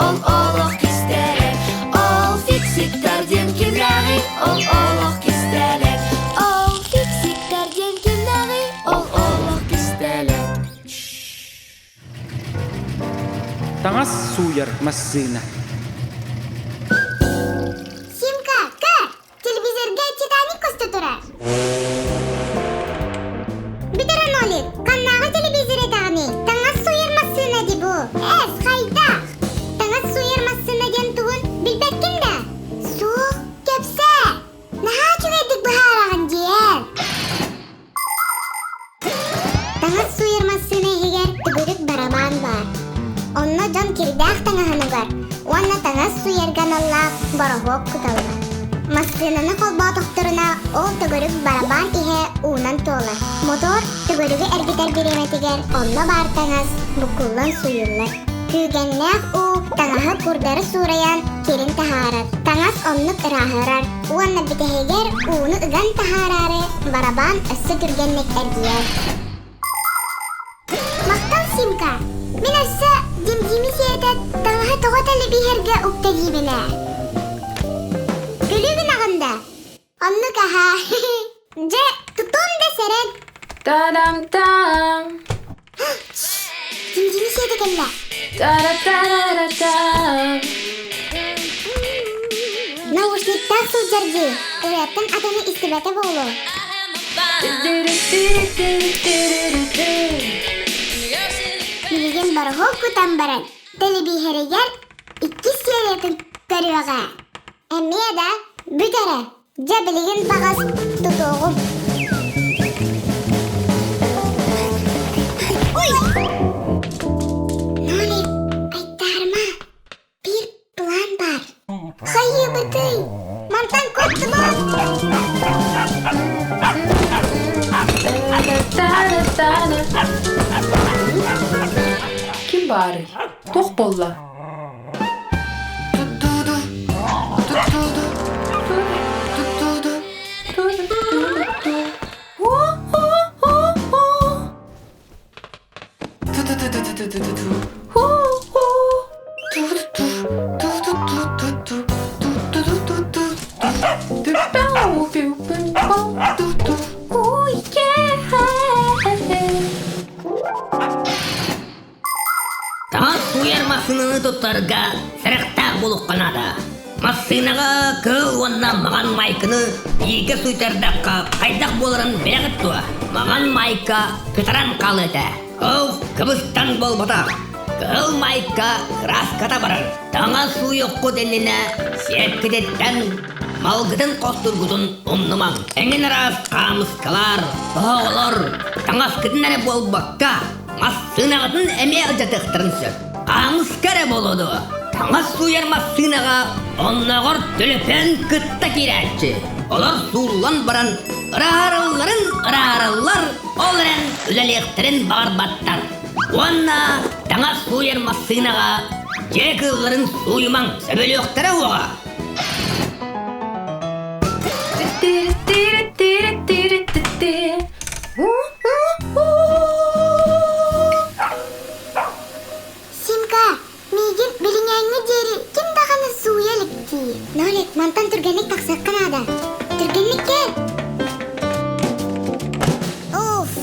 Ол олох кистэлэҥ. Ол фиксиктэр диэн кимнээҕий? Ол олох кистэлэҥ. Ол фиксиктэр диэн кимнээҕий? Ол олох кистэлэҥ. Таҥас сууйар массыына. Симка, көр! Телевизорга Титаник көстө турар. Бүтэр Нолик, ханнааҕы телевизор этэҕиний? Таҥас сууйар массыына дии бу. Эс, хайдах? Таҥас сууйар массыына диэн тугун билбэккин да? Суох, кэпсээ. Наһаа үчүгэйдик быһаараҕын диэн. Таҥас сууйар массыына иһигэр төгүрүк барабаан баар. Онно дьон кирдээх таҥаһын угар уонна таҥас сууйарга аналлаах бороһуок куталлар. Массыынаны холбоотохторуна ол төгүрүк барабаан иһэ уунан туолар. Мотор төгүрүгү эргитэр бириэмэтигэр онно баар таҥас буккуллан сууйуллар. Күүгэннээх уу таҥаһы курдары суурайан кирин таһаарар. Таҥас оннук ырааһырар уонна бүтэһигэр ууну ыган таһаараары барабаан өссө түргэнник эргийэр. Махтал, Симка! Мин өссө Димдими сиэтэ таҥаһы тоҕо тэлэбииһэргэ укта диибин ээ. Күлүү гынаҕын да? Оннук аһаа. Дьэ, тутуом да сэрэн. Та-дам-там! Димдими сиэтэ кэллэ. Та-ра-та-ра-та-там! Наушниктаах сылдьар дии. Ырыаттан атыны истибэтэ буолуо. Билигин бороһуок кутан баран, тэлэбииһэригэр иккис сериятын көрүөҕэ. Эмиэ да бүт эрэ, дьэ билигин баҕас тутуоҕум. Ой! Нолик, айдаарма, биир план баар. Хайыыбытый? Мантан куттубут! Ким баарый? Туох буолла? Таҥас сууйар массыынаны туттарга сэрэхтээх буолуохха наада. Массыынаҕа кыһыл уонна маҕан майканы бииргэ сууйтардахха хайдах буоларын билэҕит дуо? Маҕан майка кытаран хаалыа этэ. Ол кыбыстан буолбатах. Кыһыл майка кырааската барар. Таҥас сууйуоххут иннинэ сиэпкититтэн малгытын хостургутун умнумаҥ. Эҥин араас хаамыскалар, оһоҕолор таҥаскытын эрэ буолбакка, Массыынаҕытын эмиэ алдьатыахтарын сөп. Хаамыска эрэ буолуо дуо? Таҥас сууйар массыынаҕа оннооҕор төлөпүөн кытта киирээччи. Олор сууллан баран ырааралларын ыраараллар, ол эрэн үлэлиэхтэрин баҕарбаттар. Уонна таҥас сууйар массыынаҕа дьиэ кыылларын сууйумаҥ, сөбүлүөхтэрэ уоҕа. Симка, миигин билиҥээҥҥэ диэри ким даҕаны сууйа илик дии. Нолик, мантан түргэнник тахсыахха наада. Түргэнник кэл! Уф!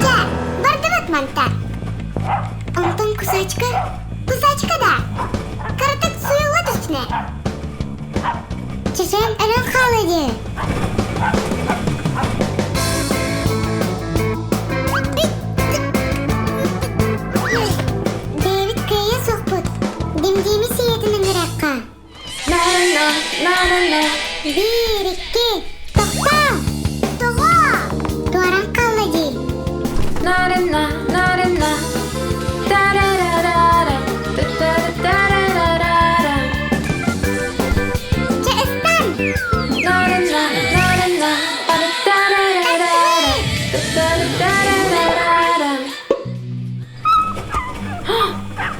Чэ, бардыбыт мантан. Онтон кусачка, кусачка да, кыратык суйулла түстүнэ. Чечен өлөн хаалла дии. Дэвид кыайа суохпут. Димдиими сиэтин ыҥырыахха. На-на-на-на-на. Биир, икки, тохтоо! Тоҕо? Туоран хаалла дии. На-на-на-на-на. Та-ра-ра-ра-ра. Та-та-ра-ра-ра-ра. Чэ, ыстан! На-на-на-на-на. Та-ра-ра-ра-ра. Та-та-ра-ра-ра-ра.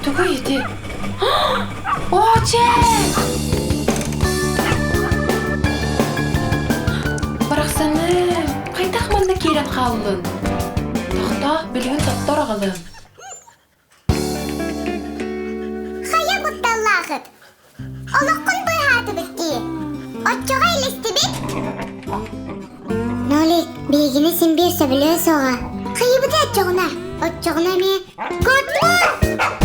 Тугуй ити? Ооче! Барахсаным, хайдах манна киирэн? хааллыҥ? Тохтоо, билигин тоттор аҕалыам. Хайа кутталлаахыт? Олоххун быыһаатыбыт дии. Оччоҕо илистибит? Нолик, биһигини син биир сөбүлүө суоҕа. Хайыбыты оччоҕуна? Оччоҕуна эмиэ Кутур!